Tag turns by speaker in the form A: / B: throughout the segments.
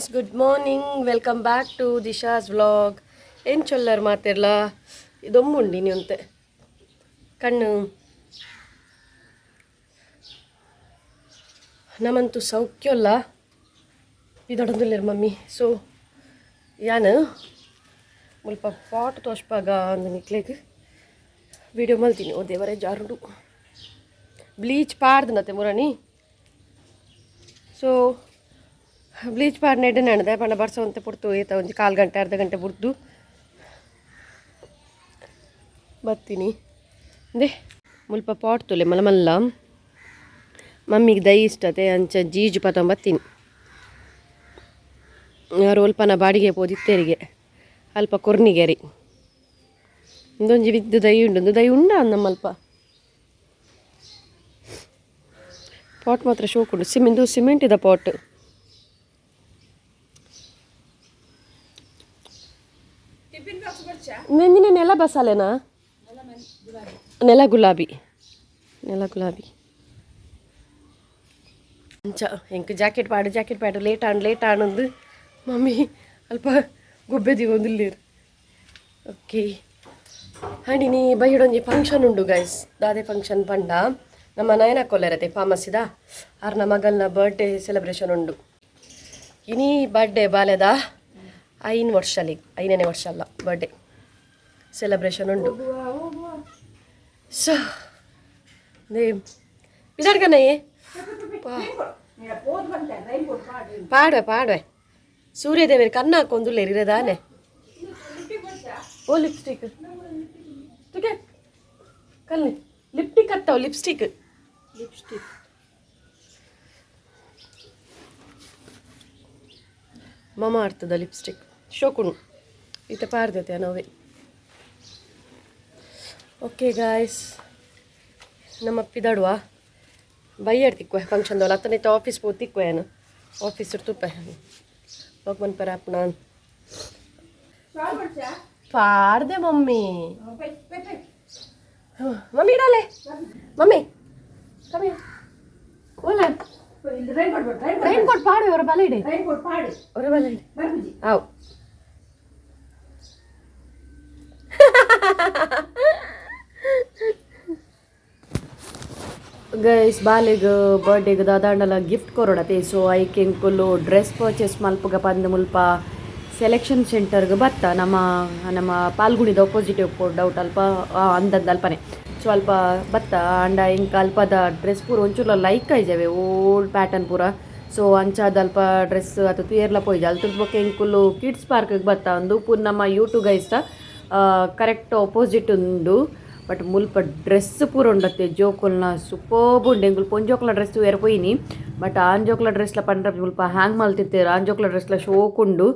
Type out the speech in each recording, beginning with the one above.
A: Guys, good morning, welcome back to Disha's vlog. ಏನು ಚೊಲ್ಲರ್ ಮಾತಿರ್ಲ? ಇದೊಮ್ಮುಂಡಿ ನೀವಂತೆ ಕಣ್ಣು. ನಮ್ಮಂತೂ ಸೌಖ್ಯಲ್ಲ ಇದೊಡಂದುಲ್ಲೇರು mummy. ಸೊ ಯಾನ್ ಮುಲ್ಪ ಪಾಟ್ ತೋಷ್ಪಾಗ ಅಂದ್ ನಿಕ್ಲೆಗ್ ವಿಡಿಯೋ ಮಲ್ತೀನಿ. ಓ ದೇವರೇ, ಜಾರುಂಡು. ಬ್ಲೀಚ್ ಪಾಡ್ದನತೆ ಮುರಣಿ. ಸೊ ಬ್ಲೀಚ್ ಪಾಡ್ ನೆಡ್ಡೆ ನಣದೆ ಪಂಡ ಬರ್ಸವಂತೆ ಪುಡ್ತು ಏತ ಒಂಜಿ ಕಾಲು ಗಂಟೆ ಅರ್ಧ ಗಂಟೆ ಬುಡ್ದು ಬರ್ತೀನಿ. ಅಂದೆ ಮುಲ್ಪ ಪಾಟ್ ತುಲೆ ಮಲ್ಲ ಮಲ್ಲ. ಮಮ್ಮಿಗೆ ದೈ ಇಷ್ಟತೆ, ಅಂಚ ಜೀಜು ಪತೊಂಬತ್ತೀನಿ. ಯಾರು ಒಲ್ಪನ ಬಾಡಿಗೆ ಪೋದಿತ್ತೇರಿಗೆ ಅಲ್ಪ ಕೊರ್ನಿಗೆರಿ. ಇಂದೊಂಜಿ ವಿದ್ದು ದೈ ಉಂಡು, ಒಂದು ದೈ ಉಂಡ ನಮ್ಮಲ್ಪ. ಪಾಟ್ ಮಾತ್ರ ಶೋಕ್ ಉಂಡು. ಸಿಮೆಂದು ಸಿಮೆಂಟ್ ಇದ ಪಾಟ್. ನೆಂದಿನ ನೆಲ ಬಸಾಲೆನಾ? ನೆಲ ಗುಲಾಬಿ, ನೆಲ ಗುಲಾಬಿ. ಅಂಚ ಎಂಕ್ ಜಾಕೆಟ್ ಪಾಡು, ಜಾಕೆಟ್ ಪಾಡು, ಲೇಟ್ ಆಣ್ ಲೇಟ್ ಆಣಂದು ಮಮ್ಮಿ ಅಲ್ಪ ಗೊಬ್ಬೆ ದಿಗೊಂದಿಲ್ಲೇರು. ಓಕೆ, ಅಂಡ್ ಬೈಡೊಂಜಿ ಫಂಕ್ಷನ್ ಉಂಡು ಗೈಸ್. ದಾದೆ ಫಂಕ್ಷನ್ ಪಂಡ, ನಮ್ಮ ನಯನ ಕೊಲ್ಲೆರತೆ ಫಾರ್ಮಸಿದ ಆರ್ನ ಮಗಲ್ನ ಬರ್ಡೇ ಸೆಲೆಬ್ರೇಷನ್ ಉಂಡು. ಇನಿ ಬರ್ಡೇ ಬಾಲೆದ 5 ವರ್ಷ, 5ನೇ ವರ್ಷ ಅಲ್ಲ, ಬರ್ಡೇ ಸೆಲೆಬ್ರೇಷನ್ ಉಂಡು. ಸೊ ಪಿದಾಡ್ಕನಯ್ಯೆ ಪಾಡುವೆ ಪಾಡುವೆ. ಸೂರ್ಯದೇವರು ಕಣ್ಣು ಹಾಕೊಂದುಲ್ಲೇರಿ ದಾನೆ. ಓ ಲಿಪ್ಸ್ಟಿಕ್ ತುಗೆ ಕಲ್ನಿ ಲಿಪ್ಟಿಕ್ ಅತ್ತವ ಲಿಪ್ಸ್ಟಿಕ್. ಲಿಪ್ಸ್ಟಿಕ್ ಮಮ ಅರ್ಥದ ಲಿಪ್ಸ್ಟಿಕ್ ಶೋಕುಣು ಈತ ಪಾರ್ದತೆ ನಾವೇ. ಓಕೆ ಗಾಯ್ಸ್, ನಮ್ಮ ಪಿದಾಡುವ ಬೈಯಡ್ ತಿಕ್ವೆ ಫಂಕ್ಷನ್ ದೋಲ ಅತ್ತನ ಆಫೀಸ್ ಪೋ ತಿಕ್ವೆ. ಏನು ಆಫೀಸ್ ತುಪ್ಪೆ ಲೋಕ್ ಪರ ಅಪ್ಪಣ ಪಾಡ್ದೆ. ಮಮ್ಮಿ ಮಮ್ಮಿ ಇಡಲೆ ಮಮ್ಮಿ ಕಮ್ಮಿ ಓಲ. ರೈನ್ ಕೋಟ್ ಪಾಡು, ಅವರ ಬಲ ಇಡಿ, ಅವರ ಬಲ ಇಡಿ. ಅವು ಗೈಸ್, ಬಾಲೆಗ್ ಬರ್ಡೇಗ್ ದಾದಾಂಡಲ ಗಿಫ್ಟ್ ಕೊರೊಡತೆ. ಸೊ ಐಕ್ ಎಂಕುಲು ಡ್ರೆಸ್ ಪರ್ಚೇಸ್ ಮಲ್ಪುಗ ಪಂದ್ ಮುಲ್ಪ ಸೆಲೆಕ್ಷನ್ ಸೆಂಟರ್ಗೆ ಬತ್ತ. ನಮ್ಮ ನಮ್ಮ ಪಾಲ್ಗುಣಿದ ಅಪೋಸಿಟ್ ಡೌಟ್ ಅಲ್ಪ ಅಂದಂದ ಅಲ್ಪನೆ. ಸೊ ಅಲ್ಪ ಬತ್ತ ಅಂಡ ಇಂಕ ಅಲ್ಪದ ಡ್ರೆಸ್ ಪೂರ ಒಂಚೂರ್ಲ ಲೈಕ್ ಆಯ್ಜವೆ, ಓಲ್ಡ್ ಪ್ಯಾಟರ್ನ್ ಪೂರ. ಸೊ ಅಂಚಾದ ಅಲ್ಪ ಡ್ರೆಸ್ ಅಥವಾ ತೂಯರ್ಲ ಪೋಯ್ಜ. ಅಲ್ತದ ಬೊಕ್ಕ ಎಂಕುಲು ಕಿಡ್ಸ್ ಪಾರ್ಕ್ಗೆ ಬತ್ತ. ಒಂದು ಪೂರ ನಮ್ಮ ಯೂಟ್ಯೂಬ್ ಗೈಸ್ಟ ಕರೆಕ್ಟ್ ಅಪೋಸಿಟ್ ಉಂಡು. ಬಟ್ ಮುಲ್ಪ ಡ್ರೆಸ್ ಪೂರ ಉಂಡತ್ತೆ ಜೋಕುಲ್ನ, ಸೂಪರ್ಬ್ ಉಂಡು. ಎಂಕುಲು ಪೊಂಜೋಕ್ಲ ಡ್ರೆಸ್ ತೂಯರ ಪೋಯಿನಿ, ಬಟ್ ಆಂಜೋಕ್ಲ ಡ್ರೆಸ್ಲ ಪಂಡ್ರ ಮುಲ್ಪ ಹ್ಯಾಂಗ್ ಮಲ್ತಿತ್ತೇರು. ಆಂಜೋಕ್ಲ ಡ್ರೆಸ್ಲ ಶೋಕ್ ಉಂಡು.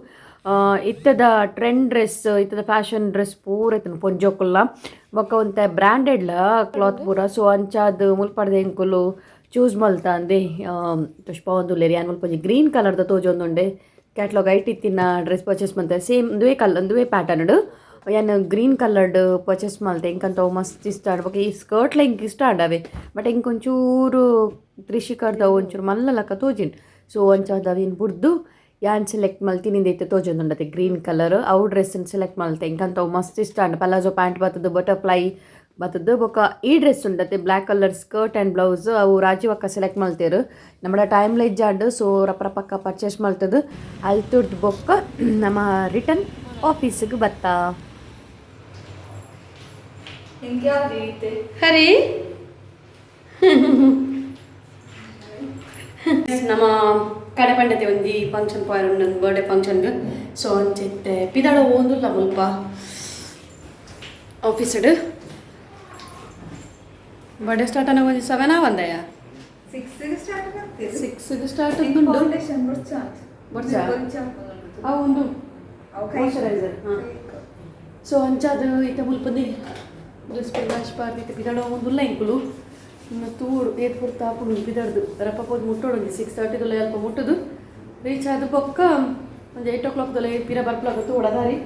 A: ಇತ್ತದ ಟ್ರೆಂಡ್ ಡ್ರೆಸ್, ಇತ್ತದ ಫ್ಯಾಷನ್ ಡ್ರೆಸ್ ಪೂರ ಇತ್ತನ ಪೊಂಜೋಕುಲ್ನ. ಬೊಕ್ಕ ಒಂತೆ ಬ್ರ್ಯಾಂಡೆಡ್ಲ ಕ್ಲಾತ್ ಪೂರ. ಸೊ ಅಂಚಾದ್ ಮುಲ್ಪಡ್ದ್ ಎಂಕುಲು ಚೂಸ್ ಮಲ್ತ ಅಂದೆ ಪುಷ್ಪ ಉಲ್ಲೇರಿ. ಯಾನ್ ಮುಲ್ಪ ಒಂಜಿ ಗ್ರೀನ್ ಕಲರ್ದ ತೋಜೊಂದುಂಡೆ. ಕ್ಯಾಟ್ಲಾಗ್ ಐಟ್ ಇತ್ತಿನ ಡ್ರೆಸ್ ಪರ್ಚೇಸ್ ಮಲ್ತೆ. ಸೇಮ್ ಉಂದುವೇ ಕಲರ್, ಉಂದುವೇ ಪ್ಯಾಟರ್ನ್ಡ್ ಯಾನ್ ಗ್ರೀನ್ ಕಲರ್ಡ್ ಪರ್ಚೇಸ್ ಮಲ್ತೆ. ಎಂಕಂತ ಅವು ಮಸ್ತ್ ಇಷ್ಟ ಆಂಡ್. ಬೊಕ ಈ ಸ್ಕರ್ಟ್ಲ ಎಂಕ್ ಇಷ್ಟ ಆಂಡ್ ಅವೆ. ಬಟ್ ಎಂಕ್ ಒಂಚೂರು ತ್ರಿಶಿಕರ್ದ ಒಂಚೂರು ಮಲ್ಲ ಲಕ್ಕ ತೋಜಿಂಡ್. ಸೊ ಅಂಚಾದ್ ಅವೇನ್ ಬುಡ್ದು ಯಾನ್ ಸೆಲೆಕ್ಟ್ ಮಲ್ತಿನಿ ಇಂದೈತೆ ತೋಜೊಂದುಂಡತೆ ಗ್ರೀನ್ ಕಲರ್. ಅವು ಡ್ರೆಸ್ಸನ್ನು ಸೆಲೆಕ್ಟ್ ಮಲ್ತೆ. ಎಂಕಂತ ಅವು ಮಸ್ತ್ ಇಷ್ಟ ಆಂಡ್. ಪಲಾಜೋ ಪ್ಯಾಂಟ್ ಬತ್ತದು, ಬಟರ್ಫ್ಲೈ ಬತ್ತದು. ಬೊಕ ಈ ಡ್ರೆಸ್ ಉಂಡತೆ, black colour skirt and blouse. ಅವು ರಾಜೀವಕ್ಕ ಸೆಲೆಕ್ಟ್ ಮಲ್ತೇರು. ನಮ್ಮಡ ಟೈಮ್ಲ ಇಜ್ಜಾಂಡ್. ಸೊ ರಪ್ಪ ರಪಕ್ಕ ಪರ್ಚೇಸ್ ಮಲ್ತದು ಅಲ್ತುರ್ದು ಬೊಕ್ಕ ನಮ್ಮ ರಿಟರ್ನ್ ಆಫೀಸಿಗೆ ಬತ್ತಾ. ಹರಿ ನಮ್ಮ ಕಡೆ ಪಂಡತೆ ಒಂಜಿ ಫಂಕ್ಷನ್ ಪೋಯರ್ ಉಂಡು, ಬರ್ಡೇ ಫಂಕ್ಷನ್ಗೆ. ಸೊ ಅಂಚೆತ್ತೆ ಪಿದಾಡ ಓಂದುಲ್ಲ ಮುಲ್ಪ ಆಫೀಸ್ಡ್. ಬರ್ಡೇ ಸ್ಟಾರ್ಟ್ ಅನ್ನ ಒಂಜಿ 7 ಆವಂದಯ್ಯ, 6 ಸ್ಟಾರ್ಟ್ ಉಂಡು. ಬೊಡ್ಚಾ? ಅವು ಉಂಡು ಮಾಯ್ಚರೈಸರ್. ಹಾಂ, ಸೊ ಅಂಚಾದ್ ಇತ್ತೆ ಮುಲ್ಪಂದು ಡ್ರೆಸ್ ವಾಶ್ ಪಾಡ್ದು ಪಿದಾಡ ಒಂದುಲ್ಲ ಎಂಕುಲು. ಇನ್ನು ತೂಡು ಏತ್ ಪೊರ್ತು ಆಪುಂಡು ಪಿದಾಡ್ದು. ರಪ್ಪ ಪೋದು ಮುಟ್ಟೋಡು, ಒಂಜಿ 6:30 ದೊಲ್ಲ ಅಲ್ಪ ಮುಟ್ಟುದು. ರೀಚ್ ಆದ ಬೊಕ್ಕ ಒಂಜಿ 8 ಓ ಕ್ಲಾಕ್ ದೊಲ್ಲ ಪಿರ ಬರ್ಪುಲಾಗ ತೂಡ ದಾರಿ.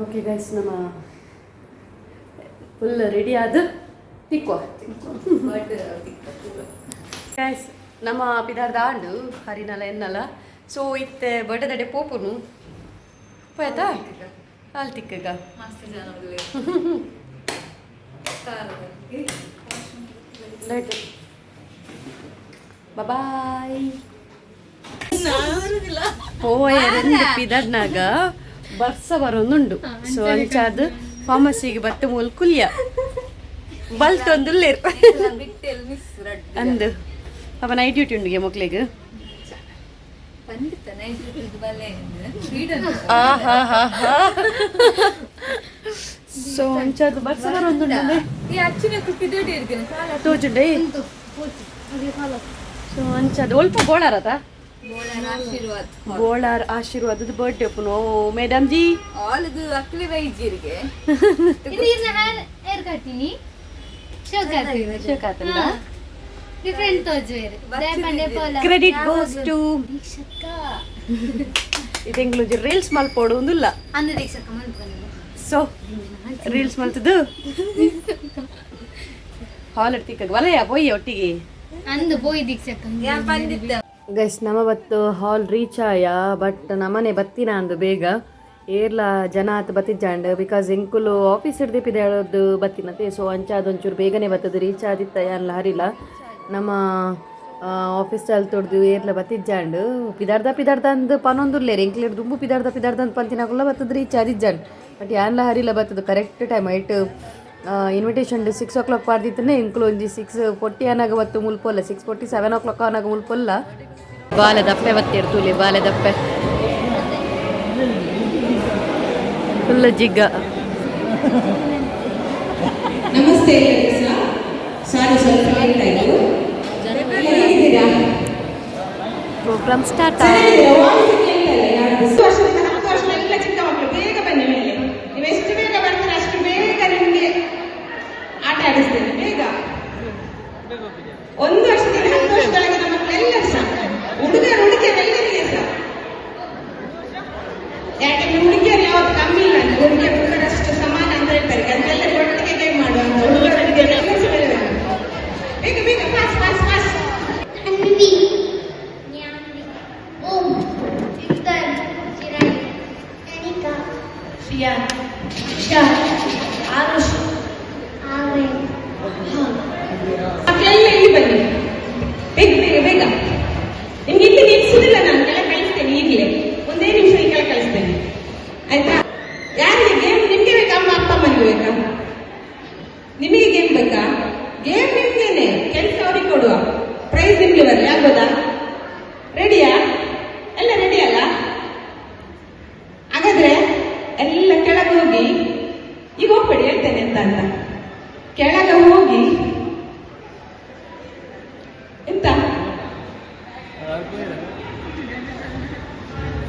A: ಓಕೆ ಗೈಸ್, ನಮ್ಮ ಫುಲ್ ರೆಡಿ ಆದ ತಿಕ್ವ ಗೈಸ್. ನಮ್ಮ ಪಿದಾರ್ದ ಆಂಡು ಹರಿನಲ ಎನ್ನಲ. ಸೊ ಇತ್ತೆ ಬರ್ಡೇ ಪೋಪುನು ಪೋಯ್ತಾ ಹಾಲ್ ತಿಕ್ಕಗ.
B: ಮಸ್ತ್ ಜನ.
A: Right, boy. ಪೋಯರೆಂದು ಪಿದಡ್ನಾಗ ಬರ್ಸ ಬರೊಂದುಂಡು. ಸೊ ಅಂಚಾದ್ ಫಾರ್ಮಸಿಗೆ ಬತ್ತ ಮೂಲ ಕುಲ್ಯ ಬಲ್ತೊಂದುಲ್ಲೇರ್. ಅಂದು ಅವ ನೈಟ್ ಡ್ಯೂಟಿ ಉಂಡುಗೆ ಮಕ್ಳಿಗೆ.
B: ಬಂದಿತ್ತ ನೈಟ್ ಬಲ್ಲೆ.
A: ಆಹಾ. ಸೊ ಅಂಚಾದ್ ಬರ್ಸ ಬರೊಂದುಂಡು.
B: ಈ ಅಚ್ಚಿನ ಕುಟ್ಟಿದೋಡಿ ಇರ್ತೀನಿ ಕಾಲ.
A: ತೋಜುಂಡೆ. ಸೊ ಅಂಚಾದ್ ಒಲ್ಪ ಬೋಳಾರತ.
B: ಬೋಳಾರ ಆಶೀರ್ವಾದ್.
A: ಬೋಳಾರ್ ಆಶೀರ್ವಾದದ ಬರ್ಡೇ ಉಪ್ಪುನು ಮೇಡಮ್ ಜಿ.
B: ಆಲ್ದು ಅಕ್ಲಿ ವೈದ್ಯರಿಗೆ.
C: ಇದು ಹೇರ್ ಹೇರ್ ಕಟ್ಟಿನಿ, ಶೋಕ್.
A: ಶೋಕಾತಲ್ಲ.
C: ಡಿಫ್ರೆಂಟ್ ತೋಜುವೆರ್ ಪಂಡೆ ಪೋಲ.
A: ಕ್ರೆಡಿಟ್ ಗೋಸ್ ಟು
C: ದೀಕ್ಷಕ್ಕ.
A: ಇದೆಂಗ್ಲೊಂಜಿ ರೀಲ್ಸ್ ಮಲ್ಪೋಡು ಒಂದುಲ್ಲ.
C: ಅಂದು ದೀಕ್ಷಕ್ಕ ಮಲ್ಪೊಂದು.
A: ಸೊ ರೀಲ್ಸ್ ಮಲ್ತದ್ದು ಹಾಲ್ ತಿಕ್ಕಗ ವಲಯ ಪೊಯ್ಯ ಒಟ್ಟಿಗೆ.
C: ಅಂದು ಪೋಯಿ ದೀಕ್ಷಕ್ಕ.
B: ಬಂದಿದ್ದ.
A: ಗೈಸ್, ನಮ ಬತ್ತು ಹಾಲ್ ರೀಚ್ ಆಯ, ಬಟ್ ನಮನೆ ಬತ್ತಿನ ಅಂದು ಬೇಗ ಏರ್ಲ ಜನ ಆತ್ ಬತ್ತಿಜ್ಜಾಂಡ್, because ಎಂಕುಲು ಆಫೀಸ್ ಹಿಡ್ದು ಪಿದಾಳೋದು ಬತ್ತಿನತೆ. ಸೊ ಅಂಚ ಅದೊಂಚೂರು ಬೇಗನೆ ಬತ್ತದ ರೀಚ್ ಆದಿತ್ತ ಯಾನ್ಲ ಹರಿಲ್ಲ. ನಮ್ಮ ಆಫೀಸ್ ಅಲ್ಲಿ ತೊಡ್ದು ಏರ್ಲ ಬತ್ತಿಜ್ಜಾಂಡ್. ಪಿದಾರ್ದ ಪಿದಾರ್ದ ಅಂದ್ ಪನೊಂದುಲ್ಲೇರ್ ಎಂಕ್ಲೇರ್ ದುಂಬು ಪಿದಾರ್ದ ಪಿದಾರ್ದ ಅಂದ್ ಪಂತಿನಕುಲ್ಲ ಬತ್ತದ ರೀಚ್ ಆದಿಜ್ಜಾಂಡ್. ಬಟ್ ಯಾನ್ಲ ಹರಿಲ್ಲ, ಬತ್ತದ ಕರೆಕ್ಟ್ ಟೈಮ್ ಐಟ್. ಇನ್ವಿಟೇಷನ್ 6 ಓ ಕ್ಲಾಕ್ ಪಾರ್ದಿತ್ತನೆ. ಎಂಕುಲು ಒಂಜಿ 6:40 ಅನಾಗ ಬತ್ತು ಮುಲ್ಪೊಲ್ಲ, 6:47 o'clock ಅನಾಗ ಮುಲ್ಪೊಲ್ಲ. ಬಾಲೆ ದಪ್ಪೆ ಬತ್ತೀರ್ ತೂಲೆ, ಬಾಲೆ ದಪ್ಪೆ ಫುಲ್ ಜಿಗ್ಗ.
D: ನಮಸ್ತೆ ಎಲ್ಲರಿಗೂ ಸಹ. ಸಾರಿ, ಸ್ವಲ್ಪ ಲೇಟ್ ಆಯಿತು. ಹೇಗಿದ್ದೀರಾ?
A: Programme start.
D: ಚೆನ್ನಾಗಿದ್ದೀರಾ? ವಾಯ್ಸ್ ಕೇಳ್ತಾ ಇಲ್ಲ ಯಾರ್ದು. 10 ವರ್ಷದಿಂದ 10 ವರ್ಷದ ಎಲ್ಲ ಚಿಕ್ಕ ಮಕ್ಕಳು ಬೇಗ ಬನ್ನಿ ಮೇಲೆ. ನೀವು ಎಷ್ಟು ಬೇಗ ಬರ್ತೀರ ಅಷ್ಟು ಬೇಗ ನಿಮಗೆ ಆಟ ಆಡಿಸ್ತೇನೆ. ಬೇಗ, 1 ವರ್ಷದಿಂದ 10 ವರ್ಷದೊಳಗಿನ ಮಕ್ಕಳೆಲ್ಲರೂ ಸಹ, ಹುಡುಗರು ಹುಡುಗಿಯರೆಲ್ಲರಿಗೆ ಸಹ. ಯಾಕಂದ್ರೆ ಹುಡುಗಿಯರು ಯಾವತ್ತು ಕಮ್ಮಿ ಇಲ್ಲ ಅಂತ, ಹುಡುಗಿಯರು ಹುಡುಗರಷ್ಟು ಸಮಾನ ಅಂತ ಹೇಳ್ತಾರೆ. ಅದನ್ನೆಲ್ಲರೂ ಒಟ್ಟಿಗೆ ಗೇಮ್ ಮಾಡುವ ಅಂತ. ಹುಡುಗರು ಹುಡುಗಿಯರು ಎಲ್ಲರೂ ಸಹ ಮೇಲೆ ಬನ್ನಿ. ಬೇಗ ಬೇಗ, fast fast fast.
C: Anvi, Jnanvi, Om, Siddharth, Chirai, Anika,
D: Shriya.
C: Usha, Aarush, Aryan.
D: ಮಕ್ಕಳೆಲ್ಲ ಇಲ್ಲಿ ಬನ್ನಿ, ಬೇಗ ಬೇಗ ಬೇಗ. ನಿಮ್ಗೆ ಇಲ್ಲಿ ನಿಲ್ಸುದಿಲ್ಲ ನಾನು, ಕೆಳಗೆ ಕಳಿಸ್ತೇನೆ ಈಗಲೇ. ಒಂದೇ ನಿಮಿಷ, ಈ ಕೆಳಗೆ ಕಳಿಸ್ತೇನೆ, ಆಯ್ತಾ? ಯಾರಿಗೆ ಗೇಮ್? ನಿಮ್ಗೆ ಬೇಕಾ, ಅಮ್ಮ ಅಪ್ಪ ಅಮ್ಮನಿಗೆ ಬೇಕಾ? ನಿಮಗೆ ಗೇಮ್ ಬೇಕಾ? ಗೇಮ್ ನಿಮ್ಗೇನೆ, ಕೆಲಸ ಅವ್ರಿಗೆ ಕೊಡುವ. ಪ್ರೈಸ್ ನಿಮ್ಗೆ ಬರಲಿ, ಆಗ್ಬೋದಾ? ರೆಡಿಯಾ? ಎಲ್ಲ ರೆಡಿ ಅಲ್ಲ? ಹಾಗಾದ್ರೆ ಎಲ್ಲ ಕೆಳಗೆ ಹೋಗಿ. ಈಗ ಹೋಗ್ಬೇಡಿ, ಹೇಳ್ತೇನೆ ಎಂತ ಅಂತ. ಕೆಳಗೆ ಹೋಗಿ. ಎಂತ?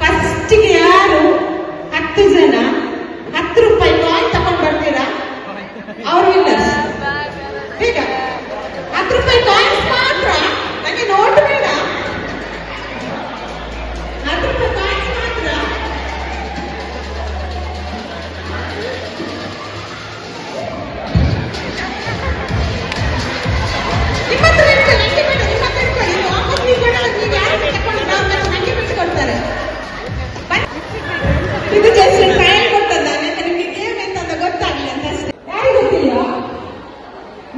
D: ಫಸ್ಟ್ಗೆ ಯಾರು 10 ಜನ 10 ರೂಪಾಯಿ ಕಾಯಿನ್ ತಗೊಂಡು ಬರ್ತೀರಾ, ಅವ್ರು ವಿನ್ನರ್ಸ್. ಬೇಗ, 10 ರೂಪಾಯಿ ಕಾಯಿನ್ಸ್ ಮಾತ್ರ, ನನಗೆ ನೋಟ್ ಬೇಡ. 10 ರೂಪಾಯಿ ಕಾಯಿನ್ಸ್ ಮಾತ್ರ. ನಿಮ್ಮ ಹತ್ರ ಇಟ್ಕೊಳ್ಳಿ, ನನಗೆ ಬೇಡ. ನಿಮ್ಮ ಹತ್ರ ಇಟ್ಕೊಳ್ಳಿ. ಇದು ವಾಪಸ್ ನೀವು ಕೊಡಲ್ಲ. ನೀವು ಯಾರು ತಗೊಂಡು ನನಗೆ ಬಿಟ್ಟು ಕೊಡ್ತಾರೆ. ಬನ್ನಿ. ಇದು ಜಸ್ಟ್ ಟ್ರಯಲ್ ಕೊಟ್ಟದ್ದು ನಾನು, ಯಾಕೆ ನಿಮಗೆ ಗೇಮ್ ಎಂತ ಅಂತ ಗೊತ್ತಾಗ್ಲಿ ಅಂತ ಅಷ್ಟೇ. ಯಾರಿಗೆ ಗೊತ್ತಿಲ್ಲ?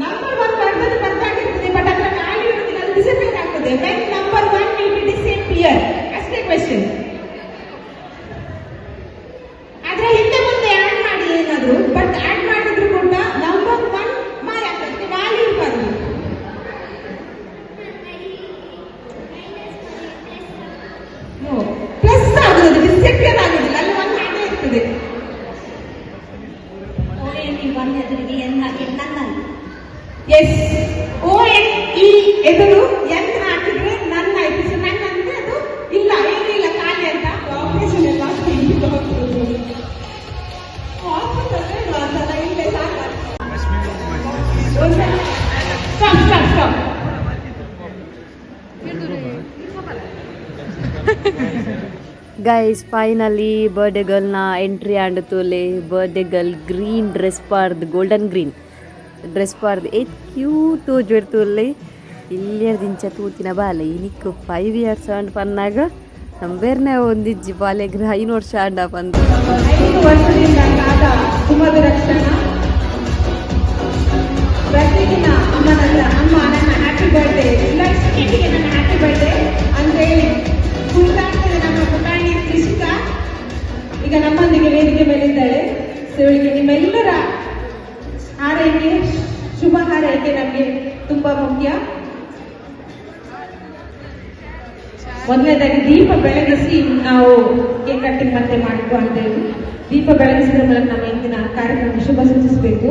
D: ನಂಬರ್ 1 ಬರ್ದದ್ದು ಬರ್ದಾಗಿರ್ತದೆ, ಬಟ್ ಅದರ ಖಾಲಿ ಇರುವುದಿಲ್ಲ, ಅದು ಡಿಸಪಿಯರ್ ಆಗ್ತದೆ. When number 1 will be disappear? ಅಷ್ಟೇ ಕ್ವೆಶನ್. ಆದ್ರೆ ಹಿಂದೆ ಮುಂದೆ ಆಡ್ ಮಾಡಿ ಏನಾದ್ರು, ಬಟ್ ಆಡ್ ಮಾಡಿದ್ರು ಕೂಡ ನಂಬರ್ 1 ಮಾಯ ಆಗ್ತದೆ, ಖಾಲಿ ಇರಬಾರ್ದು. ಪ್ಲಸ್ ಆಗುದು, ಡಿಸಪಿಯರ್ ಆಗುದಿಲ್ಲ. ಅಲ್ಲಿ 1 ಹಾಗೆ ಇರ್ತದೆ.
E: ಒ ಎನ್ ಇ 1 ಎದುರಿಗೆ ಎನ್ ಹಾಕಿ ನನ್ನ.
D: ಎಸ್, ಓ ಎನ್ ಇ ಎದುರು ಎನ್ ಹಾಕಿದ್ರೆ ನನ್ ಆಯ್ತು. ಸೊ ನನ್ ಅಂದ್ರೆ ಅದು ಇಲ್ಲ, ಏನೂ ಇಲ್ಲ, ಖಾಲಿ ಅಂತ. ಆಪರೇಷನ್ ಎಲ್ಲ ಅಂತಲ್ಲ, ಇಲ್ಲೇ ಸಾಕು. Stop stop stop.
A: Guys, finally birthday ಗರ್ಲ್ನ entry and ತೂಲೆ. ಬರ್ಡೇ ಗರ್ಲ್ ಗ್ರೀನ್ ಡ್ರೆಸ್ ಪಾರ್ದ್, ಗೋಲ್ಡನ್ ಗ್ರೀನ್ ಡ್ರೆಸ್ ಪಾರ್ದ್ ಏತ್ ಕ್ಯೂಟ್ ತೋಜುವೆರ್ ತೂಲೆ. ಇಲ್ಲಿಯರ್ ದಿಂಚ ತೂತಿನ ಬಾಲೆ. ಇನಿಕ್ 5 ಇಯರ್ಸ್ ಅಂಡ್ ಪನ್ನಾಗ. ನಮ್ಮ ಬೇರ್ನೆ ಒಂದಿಜ್ಜಿ ಬಾಲೆಗ್ರ 5 ವರ್ಷ ಆಂಡ ಬಂದು
D: 5 ವರ್ಷದಿಂದ ಕಾದ ಸುಮಧುರ ಕ್ಷಣ. ಪ್ರತಿದಿನ ಅಮ್ಮನ ಹತ್ರ ಅಮ್ಮ ನನ್ನ ಹ್ಯಾಪಿ ಬರ್ಡೇ, ಜುಲೈ ಸೆಕೆಂಡಿಗೆ ನನ್ನ ಹ್ಯಾಪಿ ಬರ್ಡೇ ಅಂತ ಹೇಳಿ ಕುಣಿದಾಡ್ತಿದೆ ನಮ್ಮ ಪುಟಾಣಿ ತ್ರಿಷಿಕಾ. ಈಗ ನಮ್ಮೊಂದಿಗೆ ವೇದಿಕೆ ಮೇಲಿದ್ದಾಳೆ. ಸೊ ಇವಳಿಗೆ ನಿಮ್ಮೆಲ್ಲರ ಹಾರೈಕೆ, ಶುಭ ಹಾರೈಕೆ ನಮಗೆ ತುಂಬಾ ಮುಖ್ಯ. ಮೊದಲನೇದಾಗಿ ದೀಪ ಬೆಳಗಿಸಿ ನಾವು ಕೇಕ್ ಕಟ್ಟಿಂಗ್ ಮತ್ತೆ ಮಾಡಿಕೊಂಡಿದ್ದೇವೆ. ದೀಪ ಬೆಳಗಿಸಿದ ಮೂಲಕ ನಮ್ಮ ಇಂದಿನ ಕಾರ್ಯಕ್ರಮ ಶುಭ ಸೂಚಿಸಬೇಕು.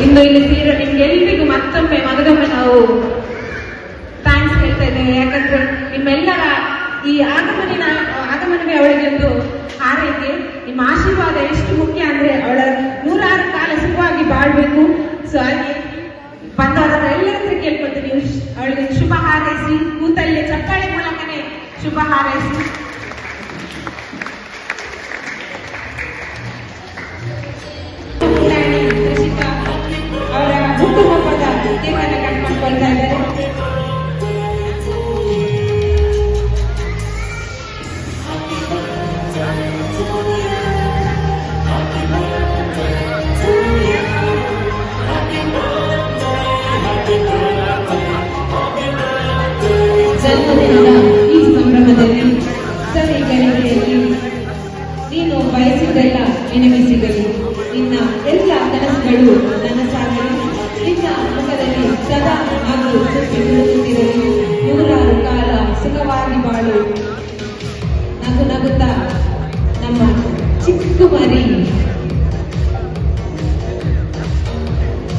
D: ಇಂದು ಇಲ್ಲಿ ಸೇರೋ ನಿಮ್ಗೆಲ್ರಿಗೂ ಮತ್ತೊಮ್ಮೆ ಮಗದೊಮ್ಮೆ ನಾವು thanks ಹೇಳ್ತಾ ಇದ್ದೇವೆ. ಯಾಕಂದ್ರೆ ನಿಮ್ಮೆಲ್ಲರ ಈ ಆಗಮನವೇ ಅವಳಿಗೆ ಒಂದು ಹಾರೈಕೆ. ನಿಮ್ಮ ಆಶೀರ್ವಾದ ಎಷ್ಟು ಮುಖ್ಯ ಅಂದ್ರೆ ಅವಳ ನೂರಾರು ಕಾಲ ಸುಖವಾಗಿ ಬಾಳ್ಬೇಕು. ಸೊ ಹಾಗೆ ಬಂದವರ ಎಲ್ಲರ ಹತ್ರ ಕೇಳ್ಕೊಳ್ತೀನಿ, ನೀವು ಅವಳಿಗೆ ಶುಭ ಹಾರೈಸಿ, ಕೂತಲ್ಲೇ ಚಪ್ಪಾಳೆ ಮೂಲಕನೇ ಶುಭ ಹಾರೈಸಿ. ಪುಟಾಣಿ ತ್ರಿಷಿಕಾ ಅವರ ಹುಟ್ಟುಹಬ್ಬದ ಕೇಕ್ ಅನ್ನು ಕಟ್ ಮಾಡ್ಕೊಳ್ತಾ ಇದ್ದಾರೆ. ಜನ್ಮದಿನದ ಈ ಸಂಭ್ರಮದಲ್ಲಿ ಸವಿ ಗಳಿಗೆಯಲ್ಲಿ ನೀನು ಬಯಸಿದ್ದೆಲ್ಲ ನಿನಗೆ ಸಿಗಲಿ. ನಿನ್ನ ಎಲ್ಲ ಕನಸುಗಳು ನನಸಾಗಲಿ. ನಿನ್ನ ಮುಖದಲ್ಲಿ ಸದಾ ನಗು ತುಂಬಿ ತುಳುಕುತ್ತಿರಲಿ. ನೂರಾರು ಕಾಲ ಸುಖವಾಗಿ ಬಾಳು, ನಗು ನಗುತ್ತಾ ನಮ್ಮ ಚಿಕ್ಕ ಮರಿ.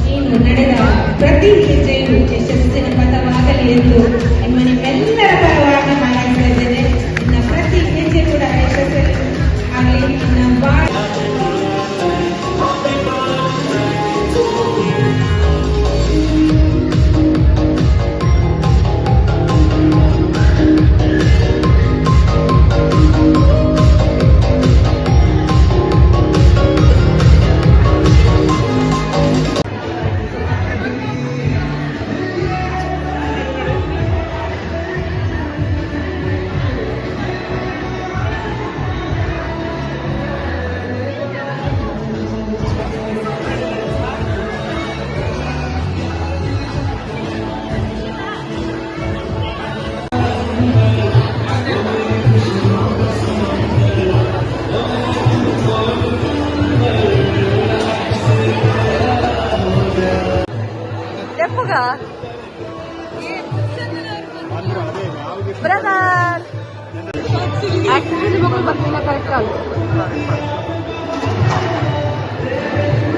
D: ನೀನು ನಡೆದ ಪ್ರತಿ ಹೆಜ್ಜೆಯು ಯಶಸ್ಸಿನ ಪಥವಾಗಲಿ ಎಂದು ನಿಮ್ಮೆಲ್ಲರ ಪರವಾಗಿ ಹಾರೈಸ್ತಾ ಇದ್ದೇನೆ. ನಿನ್ನ ಪ್ರತಿ ಹೆಜ್ಜೆ ಕೂಡ ಯಶಸ್ಸು ಆಗಲಿ. ನಿನ್ನ ಬಾಳ
A: ದೆಪ್ಪುಗ ಬ್ರದರ್ ಆಕ್ಚುಲಿ ಮಗಳು ಬರ್ತಿಲ್ಲ, ಕರೆಕ್ಟ್ ಅಲ್ಲ,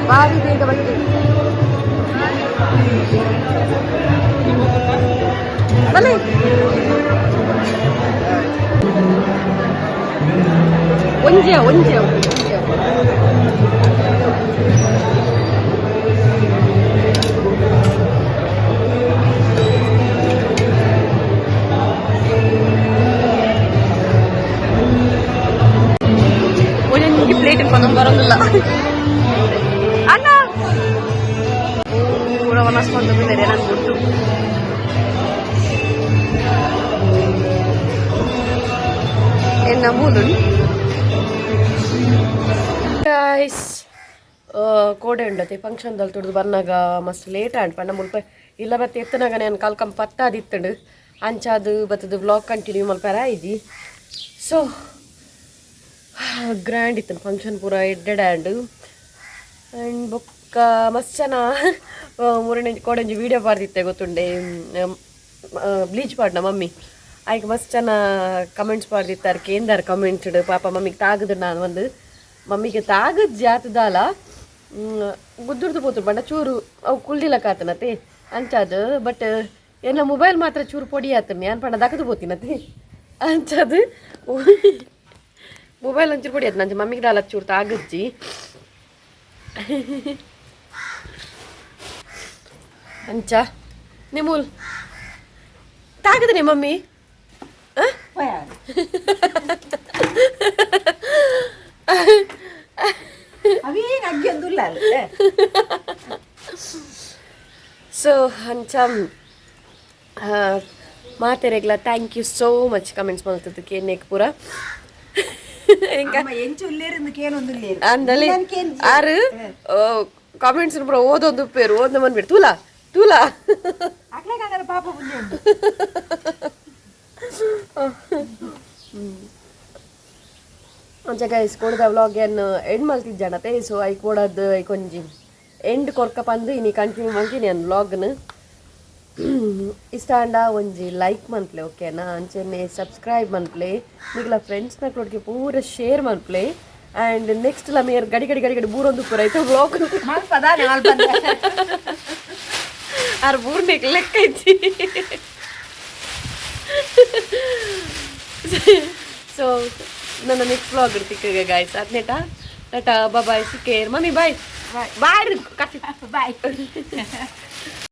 A: ಬಾರಿ ಬೇಗ ಬರ್ತೀವಿ. ಬನ್ನಿ. ಒಂಜೆ ಒಂಜೆ ಒಂಜೆ. ಒಂದೊಂದು ಪ್ಲೇಟ್ ಪನ್ನೊಂದು ಬರೋದಿಲ್ಲ ಅಣ್ಣ. ಪೂರ ಒಣಸ್ಕೊಂಡು ಬಂದರೆ ನಂಗೆ ಗುಡ್ಡು. ಎನ್ನ ಮೂಲು ಗೈಸ್, ಕೋಡೆ ಉಂಡತೆ ಫಂಕ್ಷನ್ದಲ್ಲಿ ತುಡ್ದು ಬನ್ನಾಗ ಮಸ್ತ್ ಲೇಟ್ ಆಂಡ್ ಪಂಡ ಮುಲ್ಪ ಇಲ್ಲ ಬತ್ತೆ ಎತ್ತನಾಗ ನಾನು ಕಲ್ಕಂ ಪತ್ತಾದಿತ್ತಂಡು. ಅಂಚಾದು ಬತ್ತದು ವ್ಲಾಗ್ ಕಂಟಿನ್ಯೂ ಮಲ್ಪಾರ ಇಜ್ಜಿ. ಸೊ ಗ್ರ್ಯಾಂಡ್ ಇತ್ತು ಫಂಕ್ಷನ್ ಪೂರ, ಎಡ್ಡೆಡ್ ಆ್ಯಂಡ್ ಆ್ಯಂಡ್ ಬೊಕ್ಕ ಮಸ್ತ್ ಜನ ಮೂರನೇ ಕೋಡಂಜಿ ವೀಡಿಯೋ ಪಾಡ್ದಿತ್ತೆ ಗೊತ್ತುಂಡೆ, ಬ್ಲೀಚ್ ಪಾಡ್ನ ಮಮ್ಮಿ. ಆಯ್ಕೆ ಮಸ್ತ್ ಜನ ಕಮೆಂಟ್ಸ್ ಪಾಡ್ದಿತ್ತಾರೆ, ಕೇಂದಾರ ಕಮೆಂಟ್ಸ್. ಪಾಪ ಮಮ್ಮಿಗೆ ತಾಗದು ನಾನು ಒಂದು ಮಮ್ಮಿಗೆ ತಾಗದ್ ಜಾತದಾಲ ಗುದ್ದುರ್ದು ಪೋತು ಪಂಡ ಚೂರು ಅವು ಕುಲ್ದಿಲಕ್ಕಾತನತೆ ಅಂಚಾದು. ಬಟ್ ಎನ್ನ ಮೊಬೈಲ್ ಮಾತ್ರ ಚೂರು ಪೊಡಿ ಆತನ ಯಾನ್ ಪಂಡ ದಕದು ಪೋತಿನತೆ. ಅಂಚಾದು ಮೊಬೈಲ್ ಒಂಚೂರು ಪೊಡಿ ಆತು. ನಂಚ ಮಮ್ಮಿಗೆ ದಾಲ ಚೂರು ತಾಗಜ್ಜಿ. ಅಂಚ ನಿಮೂಲ್ ತಾಗದನೆ ಮಮ್ಮಿ.
D: ಅವೇನು ಅಗ್ಗಿಯೊಂದುಲ್ಲ.
A: ಸೊ ಅಂಚ ಮಾತೆರೆಗ್ಲ thank you so much comments ಮಲ್ತದಕ್ಕೆ ನೆಕ್ ಪೂರ.
D: ಎಂಚು ಉಲ್ಲೇರು ಕೇನೊಂದುಲ್ಲೇರು.
A: ಅಂದಲ್ಲಿ ಆರು ಕಾಮೆಂಟ್ಸ್ ಪೂರ ಓದೊಂದು ಉಪ್ಪೇರು ಓದ್ನ ಬಂದ್ಬಿಟ್ಟು ತೂಲಾ ತೂಲಾ.
D: ಅಕ್ಲೆ ಪಾಪ ಬುದ್ಧಿ ಉಂಟು.
A: ಅಂಚ ಗೈಸ್, ಕೋಡದ ವ್ಲಾಗ್ ಏನ್ ಎಂಡ್ ಮಲ್ತಿಜ್ಜಾಣತೆ. ಸೊ I ಕೋಡದ್ I ಕೊಂಜಿ ಎಂಡ್ ಕೊರ್ಕ ಪಂದು ಇನಿ ಕಂಟಿನ್ಯೂ ಮಲ್ತೀನಿ ಅನ್ ವ್ಲಾಗ್ನ. ಇಷ್ಟ ಆಂಡ ಒಂಜಿ ಲೈಕ್ ಮನ್ಪ್ಲೆ, ಓಕೆನಾ? ಅಂಚೆನೆ ಸಬ್ಸ್ಕ್ರೈಬ್ ಮನ್ಪ್ಲೆ, ನಿಗ್ಲ ಫ್ರೆಂಡ್ಸ್ನ ಕೊಡ್ಗೆ ಪೂರ ಶೇರ್ ಮನ್ಪ್ಲೆ. ಆ್ಯಂಡ್ ನೆಕ್ಸ್ಟ್ ಲ ಮೇರ್ ಗಡಿ ಗಡಿ ಗಡಿ ಗಡಿ ಬೂರೊಂದು ಪೂರ ಆಯ್ತು ವ್ಲಾಗ್.
D: ಮಲ್ಪದಾನೆ ಮಲ್ಪದ.
A: ಆರ್ ಬೂರ್ನೆಕ್ ಲೆಕ್ಕ ಐತಿ. ಸೊ ನನ್ನ ನೆಕ್ಸ್ಟ್ ವ್ಲಾಗ್ ತಿಕ್ಕ ಗಾಯ್ಸ್. ಅದ್ನೇಟಾ ಟಾಟಾ ಬಾಯ್, ಸಿಕ್ಕೇರ್. Mummy bye bye, coffee.
D: Boy.